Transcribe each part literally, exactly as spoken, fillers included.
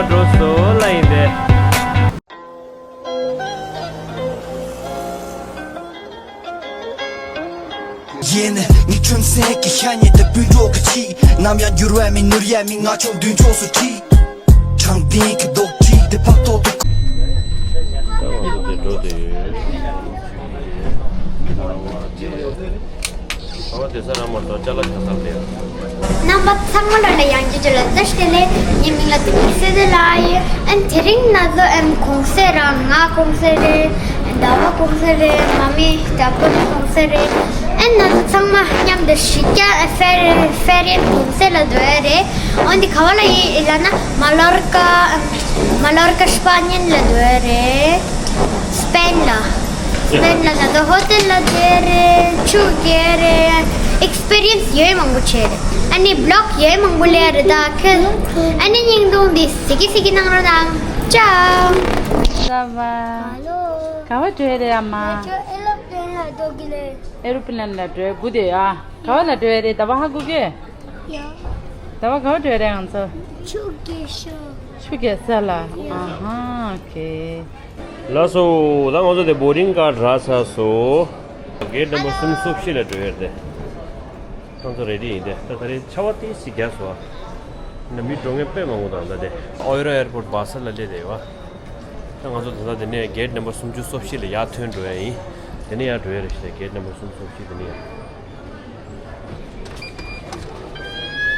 འགྲོ་སོང་ལ་ཡིན་ཏེ། ཡིན། ངའི་ཁྱོད་སེམས་ཀྱི་ཤ་ཉེ་དེ་སྤུན་གྲོགས་ཀྱི་ཆེད། ནམ་ཡང་འགྱུར་བ་མེད་ནོར་ཡ་མེད། ང་ཆོ་མདུན་ཕྱོགས་སུ་ཁྲིད། དྲང་བདེན་གྱི་རྡོག་ཁྲིད་དེ་ཕབ་ཐོག་ཏུ། ད་ང་ཚོ་དེ་འགྲོ་དེ་ཡོད། ཨ་བ་དེ་ས་ར་མ་གཏོགས་ཅ་ལག་ཆ་ཚང་མེད། རྣམ་པ་ཚང་མ་ལ་ཡང་བསྐྱར་བཅོལ་ལ་བཀྲ་ཤིས་བདེ་ལེགས། ངའི་མིང་ལ་ཏི་མི་སེ་དེ་ལ་ཡོད། ཨན་དེ་རིང་ན་ཚོ་ཨན་གོང་སེ་རང་ང་གོང་སེ་རེད། ཟླ་བ་གོང་སེ་རེད། མ་མི་ད་པོ་གོང་སེ་རེད། ཨན་ན་ཚོ་ཚང་མ་མཉམ་དུ་ཤི་ཀ་ཧྥེ་ཧྥེ་རེ་གོང་སེ་ལ་འགྲོ་ཡ་རེད། འོན་ཏེ་ག་བ་ལ་ཡིན་ལ་ན་མ་ལོར་ཀ་མ་ལོར་ཀ་སྤ་ཉན་ལ་འགྲོ་ཡ་རེད། སྤེན་ལ། སྤེན་ལ་ན་ད་ཧོ་ཏེལ་ལ་དེ་རེད། ཆུ་གེ་རེད། ཨེག་སི་པི་རི་ཡན་སི་ཡོད་མང་པོ་བྱས་རེད། ཨ་ནི་བི་ལོག་ཡོད་མང་པོ་ལས་རེད་ད་ཁེ། ཨ་ནི་སྙིང་དུང་འདི་སི་ཀི་སི་ཀི་གནང་རོགས་གནང་། ཅའོ། ས་བ། ཧ་ལོ། ག་བ་འགྲོ་ཡ་རེད་ཨ་མ། ང་ཚོ་ཨེ་རོ་པི་ལེན་ལ་འགྲོ་གི་རེད། ཨེ་རོ་པི་ལེན་ལ་འགྲོ་ཡ་དགུ་དེ་ཨ། ག་བ་ལ་འགྲོ་ཡ་རེད། ཟླ་བ་ཧ་གོ་གི། ཡ། ཟླ་བ་ག་བ་འགྲོ་ཡ་རེད་ང་ཚོ། ཆུ་རྐྱལ་ས། ཆུ་རྐྱལ་ས་ལ། ཡ། ཨ་ཧ་ཨོ་ཁེ། ལགས་སོ། ད་ང་ཚོ་དེ་བོར་ཌིང་ཀཱཌ་རག་ཚར་སོང་། གེཊ་ནམ་བར་སུམ་ཅུ་སོ་བཞི་ལ་འགྲོ་ཡ་རེད་དེ། ཁོང་ཚོ་རེ་ཌི་ཡིན་དེ། ད་ད་རེས་ཆར་པ་ཏོག་ཙམ་རྒྱག་སོང་། ན་མི་འགྲོ་མཁན་དཔེ་མང་པོ་འདུག་ད་དེ། ཨོ་ཡོ་རོ་ཨེར་པོརཊ་བྷ་སར་ལ་སླེབས་བསྡད་ཡོད་པ། ད་ང་ཚོ་ད་ལྟ་དེ་ནས་གེཊ་ནམ་བར་སུམ་ཅུ་སོ་བཞི་ལ་ཡར་ཐོན་འགྲོ་ཡ་ཡིན། དེ་ནས་ཡར་འགྲོ་ཡ་རེད་ཤག་གེཊ་ནམ་བར་སུམ་ཅུ་སོ་བཞི། དེ་ནས་ཡར།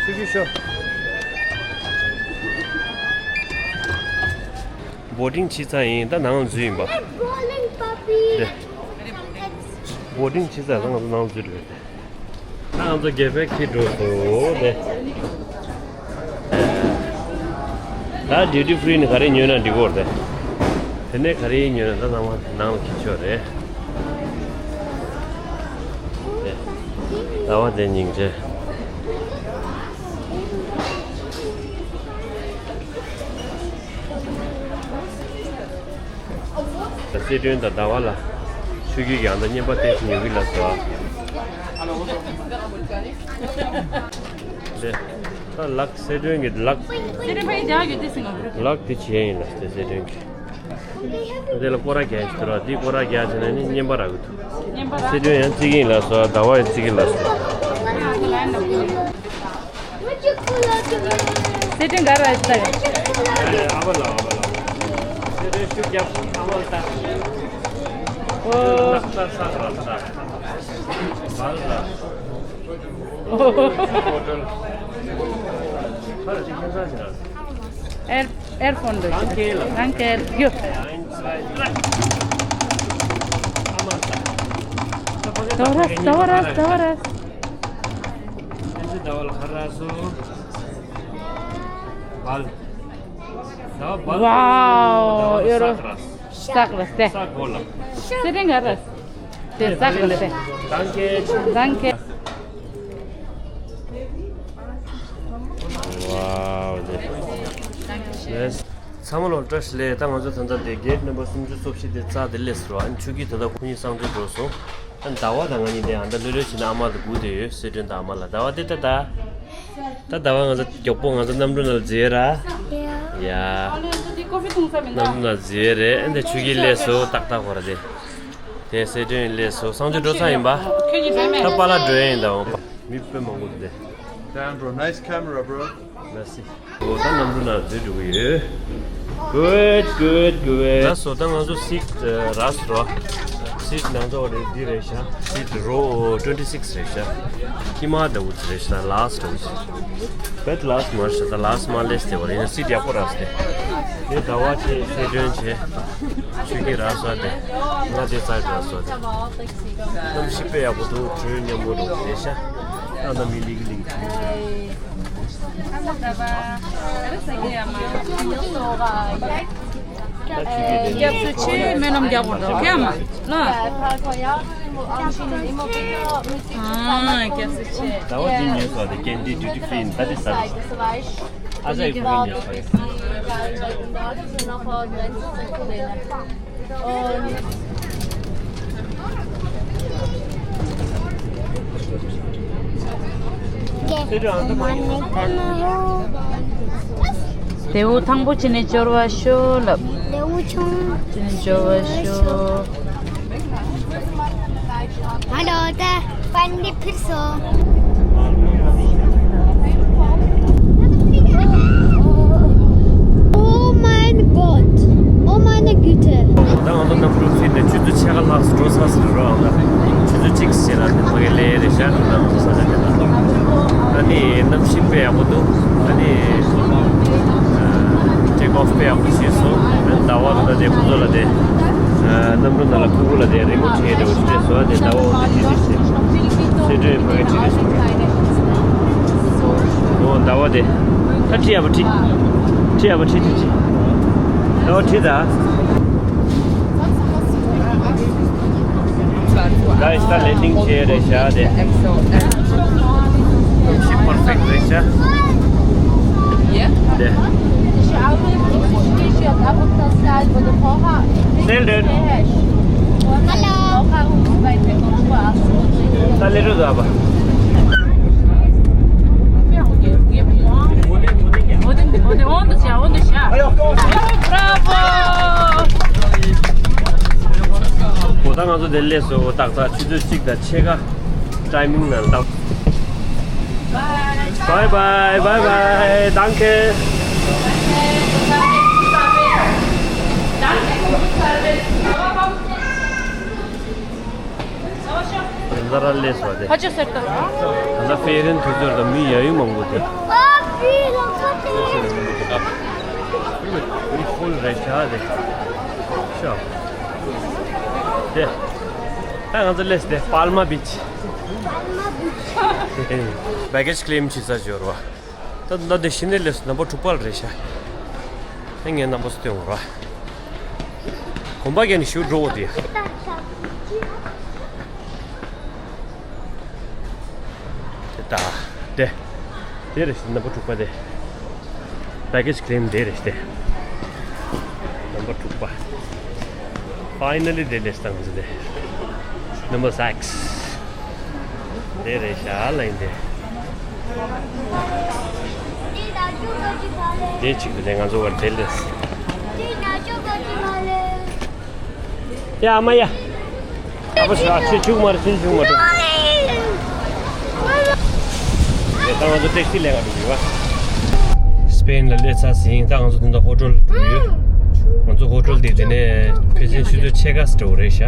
ཆུ་ཆུ་ཤོག་བོར་ཌིང་ཕྱི་ཚར་ཡིན། ད་ནང་ལ་འཛུལ་ཡིན་པ། རེད། བོར་ཌིང་ཕྱི་ཚར། ད་ང་ཚོ་ནང་ལ་འཛུལ་འགྲོ་ཡ་རེད། ད་ང་ཚོ་གད་ཕད་འཁྱེར་འགྲོ་སོང་རེད། ད་ཌིའུ་ཊི་ཕི་རི་ནས་ག་རེ་ཉོས་ན་འགྲིག་གི་རེད། དེ་ནས་ག་རེ་ཉོས་ན་ད་ཚང་མ་ནང་ལ་འཁྱེར་ཆོག་རེད། ཟླ་བ་དེ་སྙིང་རྗེ། གསལ་སྒྲོན་དང་ཟླ་བ་ལ་ཆུ་རྐྱལ་གྱི་ཨ་མདའ་རྔན་པ་སྟེར་ཉོ་གི་ལ་སོ། ད་ལག་གསལ་སྒྲོན་གྱི་ལག་གསལ་སྒྲོན་ཕ་གི་རྒྱག་ཡོད་དེ་སིང་ག་པུར། ལག་དེ་བྱས་ཡིན་ལ་དེ་གསལ་སྒྲོན་གྱི། དེ་ལ་སྐོར་ར་རྒྱག་ཞིག་ཐུར་བ་འདི་སྐོར་ར་རྒྱག་བྱས་ན་ནི་རྔན་པ་རག་གི་འདུག་གསལ་སྒྲོན་ཡང་རྩིས་ཀྱི་ཡིན་ལ་སོ། ཟླ་བ་ཡང་རྩིས་ཀྱི་ལ་སོ། སེ་ཏྲེན་ག་ར་ལྟ་ཡོད། ཨ་བ་ལ་ཨ་བ་ལ། སེ་ཏྲེན་ཤུགས་རྒྱབ་ཨ་བ་ལ་ལྟ། ཨོ། ལག་ལྟ་ས་ར་ལྟ། བ་ལ། ཨོ། ཧ་ལ་ཅིག་ཁྱེད་ཚང་ཞིག་ར། ཨེར་ཨེར་ཕོན་འདུག་རང་སྐད་ལ། རང་སྐད་རྒྱུ། ཨ་མ་ལྟ། ད་བ་ར་ད་བ་ར་ད་བ་ར། ཨེ་ཟི་ཟླ་བ་ལ་ཁ་ར་སོ། བལ། ཟླ་བ་བལ། ཝའོ། ཡོ་རོ། ས་ཀ་ར་སེ། ས་གོ་ལ། སེ་རིང་ག་ར་སེ། ས་ཀ་ར་སེ། ད་ཀེ། ད་ཀེ། ཝའོ། ཚང་མ་ལོ་བཀྲ་ཤིས་བདེ་ལེགས། ད་ང་ཚོ་ད་ལྟ་དེ་གེཊ་ནམ་བར་སུམ་ཅུ་སོ་བཞི་དེ་རྩ་དེ་སླེབས་སོང་། ཨ་ནི་ཆུ་སྐྱིད་ད་ལྟ་ཁོ་གཉིས་གསང་སྤྱོད་འགྲོ་སོང་། ཨ་ཟླ་བ་དང་ང་གཉིས་དེ་ཨ་མདའ་ལྷོད་ལྷོད་བྱས་ན་ཨ་མ་དང་སྒུག་བསྡད་ཡོད། སེ་ཏྲེན་དང་ཨ་མ་ལ། ཟླ་བ་དེ་ད་ད། ད་ཟླ་བ་ང་ཚོ་མགྱོགས་པོ་ང་ཚོ་གནམ་གྲུ་ནང་ལ་འཛུལ་ཡ་ར། ཡ། གནམ་གྲུ་ནང་འཛུལ་ཡ་རེད། ཨ་འདི་ཆུ་སྐྱིད་སླེབས་སོང་། ཏག་ཏག་ཁོ་ར་དེ། དེ་སེ་ཏྲེན་སླེབས་སོང་། གསང་སྤྱོད་འགྲོ་ཚར་ཡིན་པ། ད་པཱ་ལགས་འགྲོ་ཡ་ཡིན་ད། འོ་པ། མི་དཔེ་མང་པོ་འདུག་སྟེ། Damn, bro. Nice camera, bro. Merci. འོ་ད་གནམ་གྲུ་ནང་འཛུལ་འགྲོ་གི་ཡོད། Good, good, good. ལགས་སོ། ད་ང་ཚོ་སིཊ་རག་སོང་ར། སིཊ་ནང་ཚོ་རེད། འདི་རེད་ཤག་སིཊ་རོ་ཊུ་ཝེན་ཊི་སིག་སི་རེད་ཤག་ཁྱི་མ་འདྲ་བོ་ཅིག་རེད་ཤག་ལཱ་སི་ཊི་འདྲ་བོ་ཅིག་བེད་ལཱ་སི་ཊི་མ་རེད་ཤག་ད་ལཱ་སི་ཊི་མ་སླེབས་ཏེ་བ་རེད། ཡིན་ན་སིཊ་ཡག་པོ་རག་སོང་སྟེ། དེ་ཟླ་བ་བྱས། སེ་ཏྲེན་བྱས། ཆུ་སྐྱིད་རག་སོང་སྟེ། ང་དེ་རྩ་རག་སོང་སྟེ། གནམ་གཤིས་དཔེ་ཡག་པོ་འདུག་གྲོད་ཉམས་པོ་འདུག་རེད་ཤག་ད་ད་མི་ལིག་ལིག་ད་ཆུ་སྐྱིད་དེ་ནས། སྐྱབས་སུ་མཆི། སྨོན་ལམ་རྒྱག་དགོས་འགྲོ་ཁྱེད་མ་ལ། ཨ་སྐྱབས་སུ་མཆི། ཟླ་བ་འདི་ཉོས་སོང་དེ་ཀེན་ཌི་ཌིའུ་ཊི་ཕི་རི་ཡིན། ད་དེ་ཟ། ཨ་ཟ་ཡི་ཕ་གི་ཉོས་སོང་། ལེའུ་དང་པོ་ཅི་ནས་སྦྱོར་བ་ཤོག་ལབ། ལེའུ་ཆུང་ཅི་ནས་སྦྱོར་བ་ཤོག་ཧ་ལོ། ད་པན་ཌི་ཕིར་སོང་། Oh mein Gott! Oh meine Güte! ད་ང་ཚོ་གནམ་གྲུ་ཚིག་ནས་ཆུ་ཚོད་ཕྱེད་ཀ་ལྷག་འགྲོ་ཚར་ཟེར་རོགས་ཨང་། ཆུ་ཚོད་གཅིག་ཟེར་ལ་ནི་ཕ་གི་ལས་རེད་ཤག་ང་ཚོ་ས་ཆ་དེ་ལ། ཨ་ནི་གནམ་གཤིས་དཔེ་ཡག་པོ་འདུག་ཨ་ནི་ཊེག་ཨོཕ་དཔེ་ཡག་པོ་བྱས་སོང་། ཨ་ནི་ཟླ་བ་ད་དེ་ཁོ་ཚོ་ལ་དེ་གནམ་གྲུ་ནང་ལ་ཕྲུ་གུ་ལ་དེ་རི་མོ་བྲིས་འདྲ་བོ་ཞིག་བལྟས་སོང་། ཨ་དེ་ཟླ་བ་འོ་དེ་བྲིས་བྲིས་བྱས་སེ་འགྲོ་ཡི་ཕ་གི་བྲིས་རེད་སོང་། འོ་ཟླ་བ་དེ་ད་བྲིས་ཡག་པོ་བྲིས། བྲིས་ཡག་པོ་བྲིས་བྲིས་བྲིས། ཟླ་བ་བྲིས་ད། Guys, ད་ལེན་ཌིང་བྱས་རེད་ཤག་དེ། ཤི་པར་ཕེག་རེད་ཤག་དེ། སེལ་ཌན། ད་ལེ་རུ་ཟ་བ། འོ་དེ་འོ་དེ་འོ་དེ་འོ་དེ་ཤག Bravo! འོ་ད་ང་ཚོ་དེ་སླེབས་སོང་། ཏག་ཏག་ཆུ་ཚོད་གཅིག་དང་ཕྱེད་ཀ་ཊའི་མིང་ནང་ལ་ཏག Bye bye, bye bye, danke. དེ་འདྲ་ར་སླེབས་སོང་དེ། ཕ་ཆོས་ཟེར་ད། ད་ལྟ་ཕེ་རན་དུས་ཚོད་ལ་མི་ཡ་ཡུ་མང་པོ་དེ། ཨ་ཕི་ལ་ཁ་ཏེ། ཧོལ་རེད་ཤག་དེ། ཤག་དེ། ད་ང་ཚོ་སླེབས་དེ་པཱལ་མ་བིཆ། པཱལ་མ་བིཆ། བྷེ་གེཇ་ཀི་ལེམ་བྱེད་ས་ཞོར་བ། ད་ད་འདི་ཤི་ནས་སླེབས་སོང་། ནམ་པ་དྲུག་པ་ལ་རེད་ཤག་ཨེ་ངའི་རྣམ་པ་སྟོན་འོང་ར། གོམ་པ་རྒྱག་ནས་ཞུ་འགྲོ་འོ་དེ། དེ་ད་དེ། དེ་རེད་ཤག་རྣམ་པ་དྲུག་པ་དེ། བྷེ་གེཇ་ཀི་ལེམ་དེ་རེད་ཤག་དེ། རྣམ་པ་དྲུག་པ། ཕའི་ནལ་ལི་དེ་སླེབས་སོང་ང་ཚོ་དེ། རྣམ་པ་སིགས། དེ་རེད་ཤག་ལ་ཡིན་དེ། དེ་གཅིག་ཏུ་དེ་ང་ཚོ་བར་དེ་སླེབས། ཡ་མ་ཡ། ཨ་ཕ་ཤ་ཆུ་ཆུག་མ་རེད། ཆུ་ཆུག་མ་རེད། དེ་ད་ང་ཚོ་ཊེག་སི་ལེན་ག་འགྲོ་གི་ཡོད་པ། སི་པེན་ལ་སླེབས་ཚར་ཟིན། ད་ང་ཚོ་དེ་འདྲ་ཧོ་ཊེལ་འགྲོ་ཡོད། ང་ཚོ་ཧོ་ཊེལ་དེ་དེ་ནས་ཕལ་ཆེར་ཆུ་ཚོད་ཕྱེད་ཀ་འགྲོ་རེད་ཤག་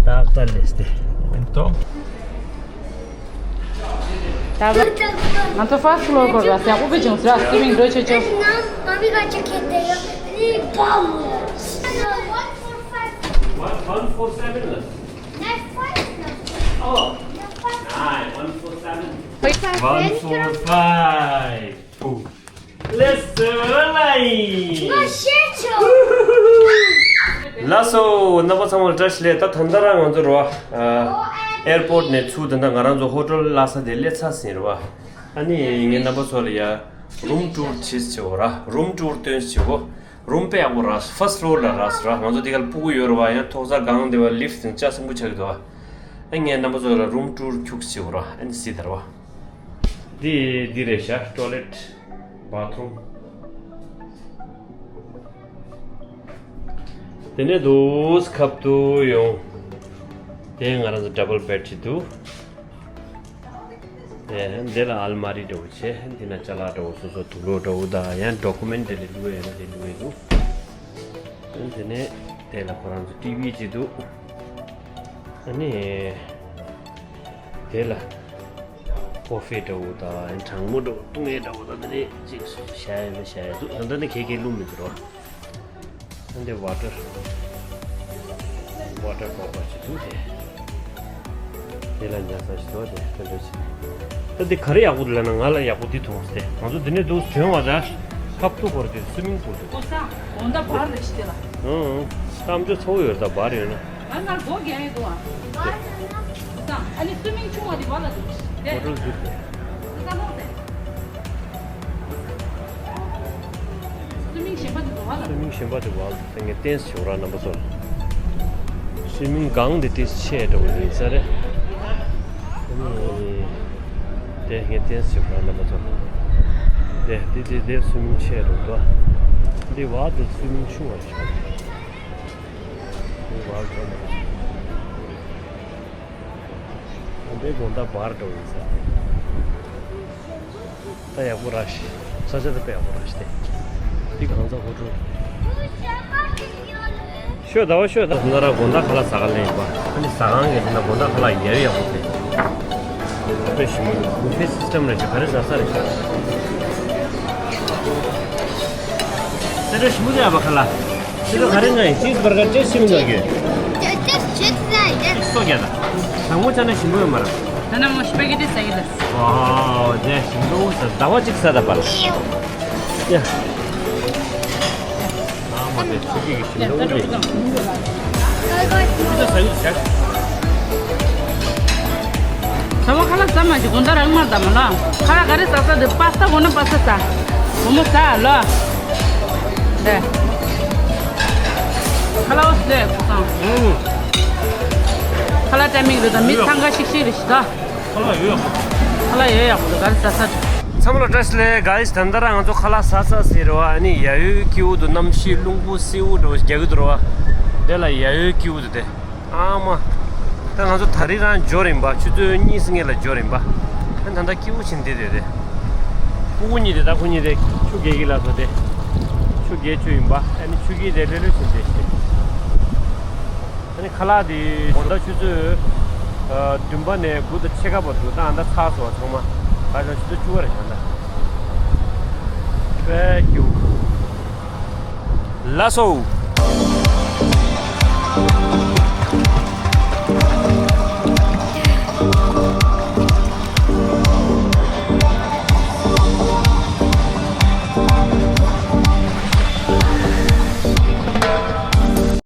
ཏག་ཏག་སླེབས་ཏེ། ཨེ་ཏོ། ད་ང་ཚོ་ཕར་སི་ཊི་ཕི་ལོར་སྐོར་ར་ཡག་པོ་བྱུང་ཟེར། སི་ཝི་མིང་འགྲོ་ཆོག་ཆོག One, one four seven. Oh, nine, one four seven. One four five. Oh. ལགས་སོ། ལགས་སོ། རྣམ་པ་ཚང་མར་བཀྲ་ཤིས་བདེ་ལེགས། ད་ད་ལྟ་རང་ང་ཚོ་རོ། ཨ། ཨེར་པོར་ཊི་ནས་ཚུར་ད་ལྟ་ང་རང་ཚོ་ཧོ་ཊེལ་ལྷ་ས་དེ་སླེབས་ཚར་ཟིན་རོ། ཨ་ནི་ངས་རྣམ་པ་ཚོ་ལ་ཡ་རུམ་ཊུར་བྱེད་ཆེ་བོ་ར། རུམ་ཊུར་སྟོན་ཆེ་བོ། རུམ་དཔེ་ཡག་པོ་ར། ཕར་སི་ཊི་ཕི་ལོར་ལ་ར་སོ་ར། ང་ཚོ་དེ་ག་ལ་སྤུ་གུ་ཡོད་ར་བ། ཡང་ཐོག་ས་གང་དེ་བ་ལིཕ་ཊི་ཟིང་ཆ་སིང་པོ་ཆགས་ཀྱི་འདུག་ཨ་ངས་རྣམ་པ་ཚོ་ལ་རུམ་ཊུར་ཁྱུག་ཆེ་བོ་ར། ཨ་ནི་སི་དར་བ། འདི་འདི་རེད་ཤག་ཊོ་ལེཊ། བཱ་ཐི་རུམ། དེ་ནས་འདུག་སེ་ཁབ་ཏུ་ཡོང་། དེ་ང་རང་ཚོ་ཌབ་བལ་བེཌ་ཅིག་འདུག་དེ་འདི་ལ་ཨལ་མ་རི་འདྲ་བོ་བྱས། འདི་ན་ཅ་ལག་འདྲ་བོ་སོ་སོ་དུག་ལོག་འདྲ་བོ་དང་། ཡང་ཌོ་ཀུ་མེན་ཊི་དེ་ལ་བླུགས་ཡོད་ན་དེ་བླུགས་ཡོད་འདུག་དེ་ནས་དེ་ལ་ཁོ་རང་ཚོ་ཊི་ཝི་ཅིག་འདུག་ཨ་ནི། དེ་ལ་ཀོ་ཧྥེ་འདྲ་བོ་དང་གྲང་མོ་འདྲ་བོ་བཏུང་ཡས་འདྲ་བོ་དང་། དེ་ནས་ཅིག་བཞག་ཡས་ན་བཞག་ཡས་འདུག་ད་ལྟ་ནི་ག་གེ་བླུགས་མི་འདུག་རོ། ཨ་འདི་ཝ་ཊར། ཝ་ཊར་ཀོ་པར་ཅིག་འདུག་དེ། དེ་ལ་ཉར་ས་ཞིག་འདུག་དེ་ད་འདྲ་ཞིག་ད་འདི་ག་རེ་ཡག་པོ་འདུག་ལབ་ན། ང་ལ་ཡག་པོ་འདི་མཐོང་སྟེ། ང་ཚོ་འདི་ནས་འདུག་སེ་བྱོན་བ་དང་ཁབ་ཏུ་བོར་ཏེ་སུའི་མིང་པུལ་འདུག་ཨོ་ས། འོ་ད་བར་རེ་ཞིག་དེ་ལ། ཨང་། གཏམ་བརྗོད་ཚ་བོ་ཡོད་ད་བར་ཡོད་ན། ང་ང་སྒོ་རྒྱག་ཡས་འདུག་ཨ། ད་ཨ་ནི་སུའི་མིང་ཆུང་བ་དེ་བ་ལ་འདུག་དེ། ཧོ་ཊེལ་འདུག་དེ། ད་ལོག་དེ། སུའི་མིང་གཞན་པ་དེ་འདུག་བ་ལ། སུའི་མིང་གཞན་པ་དེ་བ་ལ། ད་ངས་ཏེས་ཞོག་ར་རྣམ་པ་ཚོ་ལ། སུའི་མིང་སྒང་དེ་ཏེས་ཆེ་འདྲ་བོ་ཡིན་ས་རེད། དེ་ངས་བསྟན་སྲིད་པ་རྣམ་པ་ཚོ། དེ་དེ་དེ་དེ་སུ་མིང་ཆེ་རུ་དོ། འདི་བ་དེ་སུ་མིང་ཆུང་བ་ཆགས། འདི་བ་ཚོ་ནས། འདི་དགོང་དག་བར་འགྲོ་ཡིན་ས། ད་ཡག་པོ་རག་ཤི། ས་ཆ་དེ་དཔེ་ཡག་པོ་རག་ཤི་སྟེ། འདི་གང་ས་ཧོ་ཀྲུ། ཤོད་ཟླ་བ་ཤོད་ད། ང་རང་དགོང་དག་ཁ་ལག་ཟ་ག་སླེབས་ཡིན་པ། ཨ་ནི་ཟ་ཁང་གི་དེ་ན་དགོང་དག་ཁ་ལག་ཡར་ཡག་པོ་དེ། དཔེ་ཞིམ་པོ་འདུག་བུ་ཕེ་སིས་ཊམ་རེད་ཤག་ག་རེ་ཟ་ས་རེད་ཤག་སེ་ར་ཞིམ་པོ་འདུག་ཨ་ཕ་ཁ་ལག་སེ་ར་ག་རེ་ང་ཡིན། ཅིས་བར་གར་ཅེས་ཞིམ་འདུག་གི་ཅེས་ཅེས་ཅེས་ཟ་ཡི་ཅེས་སོ་རྒྱ་ད། དང་པོ་ཅག་ན་ཞིམ་པོ་ཡོད་མ་རེད། ད་ན་མོ་སི་པ་གེ་ཏི་ཟ་གི་ལ། ཨོ་ཇེ་ཞིམ་པོ་ཟ་ཟླ་བ་གཅིག་ཟ་ད་པ་ལ། ཡ། ཨ་མ་དེ་ཆུ་གི་ཞིམ་པོ་རེད། ཟ་བ་ཁ་ལག་ཟ་མ་ཞིག་གོང་ད་རང་མར་ཟ་མ་ལ། ཁ་ལག་ག་རེ་ཟ་ས་དེ་པ་སྟ་གོ་ན་པ་སྟ་ཟ། མོ་མོ་ཟ་ལ། དེ། ཁ་ལག་འོ་དེ་གོ་སང་། ཁ་ལག་ཊའི་མིང་རེད་ད། མི་ཚང་ཁ་ཤིག་ཤིག་རེད་ཤི་ད། ཁ་ལག་ཡོད་ཡག་པོ་འདུག་ག་རེ་ཟ་ས། ཚང་མ་ལ་བཀྲ་ཤིས་བདེ་ལེགས། ག་ཡིས་ད་ལྟ་རང་ང་ཚོ་ཁ་ལག་ཟ་ས་ཟེར་བ་ཨ་ནི་ཡ་ཡོའི་ཀིའུ་དུ་གནམ་གཤིས་རླུང་བུ་སེའུ་འགྲོ་རྒྱག་གི་འདུག་ར་བ། དེ་ལ་ཡ་ཡོའི་ཀིའུ་དུ་དེ། ཨ་མ། ད་ང་ཚོ་ད་རིང་རང་འབྱོར་ཡིན་པ། ཆུ་ཚོད་གཉིས་སྔས་ལ་འབྱོར་ཡིན་པ། ཨ་ད་ལྟ་ཀིའུ་ཕྱིན་དེ་དེ་དེ། སྤུ་གུ་གཉིས་དེ་ད་ཁོ་གཉིས་དེ་ཆུ་རྒྱག་གི་ལ་སོ་དེ། ཆུ་རྒྱག་ཆུ་ཡིན་པ། ཨ་ནི་ཆུ་རྒྱག་དེ་ལྷོད་ལྷོད་ཕྱིན་དེ་ཤེས། ཨ་ནི་ཁ་ལག་དེ་དགོང་དག་ཆུ་ཚོད་བདུན་པ་ནས་དགུ་དང་ཕྱེད་ཀ་བར་དུ་ད་ཨ་ད་ཚར་སོང་བ་ཚང་མ། ད་ཆུ་ཚོད་བཅུ་པ་རེད་ད་ད། དཔེ་སྐྱིད་པོ། ལགས་སོ།